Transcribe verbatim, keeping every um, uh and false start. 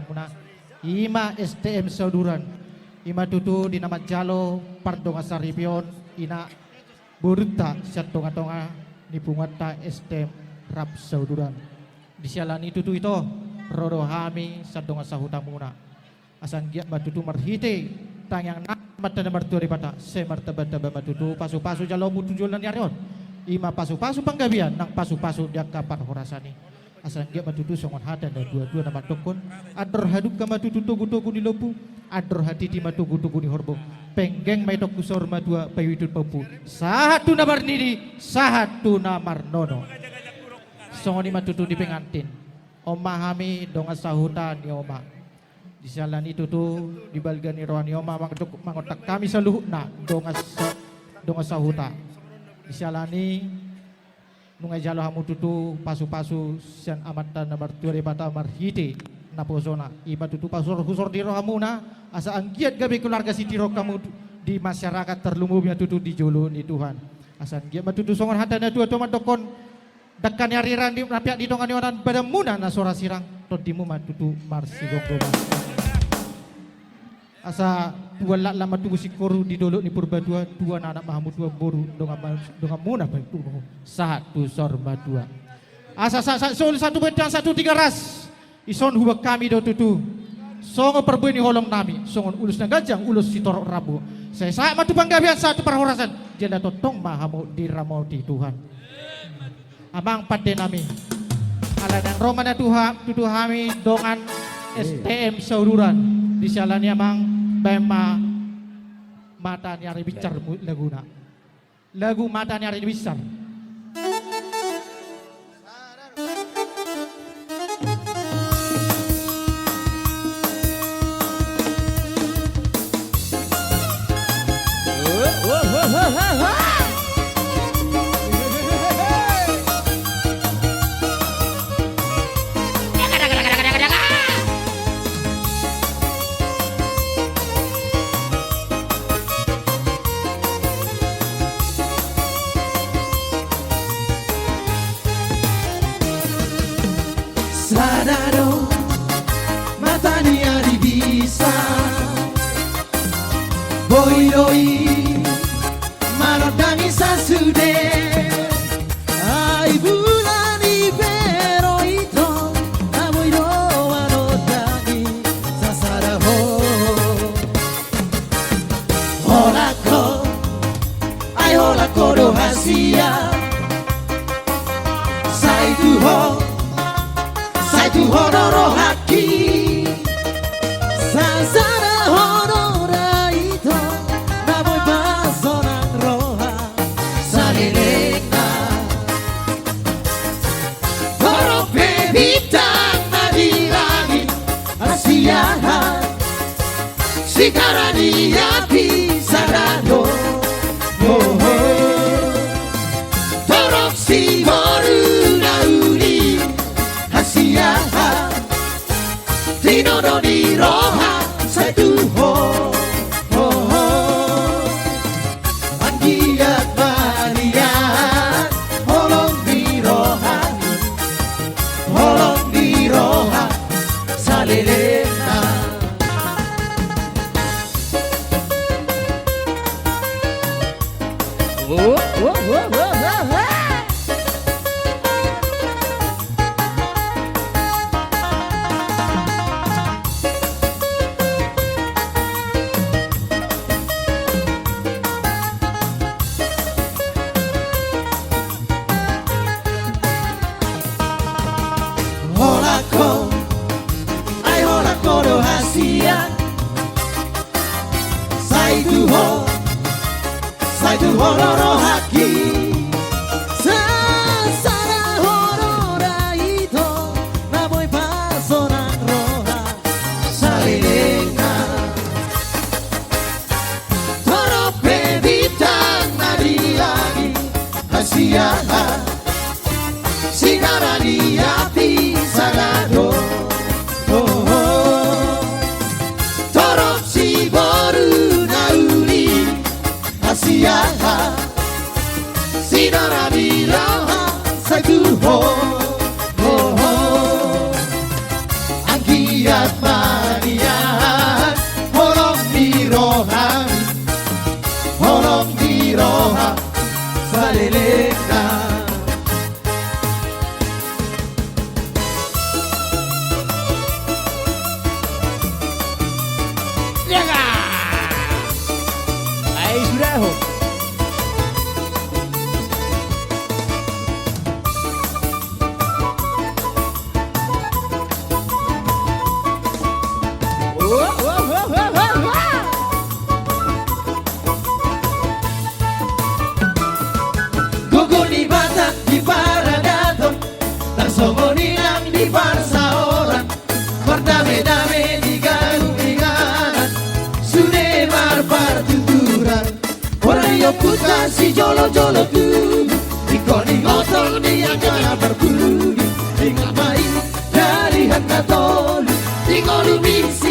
Muna, ima S T M Sauduran. Ima tutu di na manjalo pardongan saripeon, ina borunta sian tonga-tonga ni punguanta S T M rap Sauduran. Di siala ni tutu ito, ro do hami sian dongan sahutamuna. Asa anggiat ma tutu marhite tangiang nami Amanta na martua Debata, sai martamba-tamba ma tutu pasu-pasu jaloonmu tu joloan ni ari on. Ima pasu-pasu panggabean nang pasu-pasu di angka parhorasan i. Asa anggiat ma tutu songon hata na tua-tua na mandokkon: Andor hadungka ma tutu togu-togu ni lombu, andor hatiti ma togu-togu ni horbo. Penggeng ma itongku saur matua, paihutihut pahompu, sahat tu na marnini, sahat tu na marnono. Songon i ma tutu di pengantin. On ma hami dongan sahuta ni oma. Di siala ni tutu, di balga ni roha ni oma, mangontak hami saluhutna dongan sa-, dongan sahuta. Di siala ni nunga dijalo hamu tutu pasu-pasu sian Amanta na martua Debata marhite naposona. Ima tutu pasu-pasu husor di rohamuna, asa anggiat gabe keluarga sitiruon hamu di masyarakat, tarlumobi ma tutu di jolo ni Tuhan. Asa anggiat ma tutu songon hata na tua-tua mandokkon: Dangka ni ariran di na peak di tonga ni onan, badanmuna na so ra sirang, tondimu ma tutu marsigomgoman. Asa tubu latlat ma tubu singkoru di dolok ni Purbatua, tubuan anak ma hamu tubuan boru, dongan ma-, donganmuna paihutihut pahompu, sahat tu saur matua. Asa sa-, sa-, solu satu bentang satu tiga ras. Dison huboan hami do tutu songon parbue ni holong nami, songon ulos na ganjang, ulos sitorop rambu. Sai sahat ma tu panggabean, sahat tu parhorasan, jala tongtong ma hamu diramoti Tuhan. Amang pande nami, ala naeng ro ma na tuha-, tutu hami dongan S T M Sauduran. Di siala ni, amang, baen ma Mata ni Ari Binsar mu-, laguna. Lagu Mata ni Ari Binsar. Sada do Mata ni Ari Binsar, boi do i manondangi sasude. Ai bulan i pe ro ito, na boi do manondangi sasada ho. Holan ho, ai holan ho do hasian. Sai tu ho, sai tu ho do rohangki. Sasada ho do ra ito, na boi pasonang roha salelengna. Torop pe bintang na di langit, hasian, singkaran ni api sada do. Ho, ho. Torop siboru na uli, hasian, tinodo ni roha sai tu ho. Ho, ho. Anggiat ma nian holong ni roha, holong ni roha salelengna. Holan ho, ai holan ho do hasian. Sai tu ho, sai tu ho do rohangki. Sasada ho do ra ito, na boi pasonang roha salelengna. Torop pe bintang na di langit, hasian, singkaran ni api sada do. Ho, ho. Torop siboru na uli, hasian, singkaran ni roha sai tu ho. Ho, ho. Anggiat ma Dame di ganup inganan, sude marpartuturan. Ora ni ompunta sijolojolo tubu, ingkon ingotong di angka na parpudi. Ingot ma i, di ari na tolu, di ngolu misi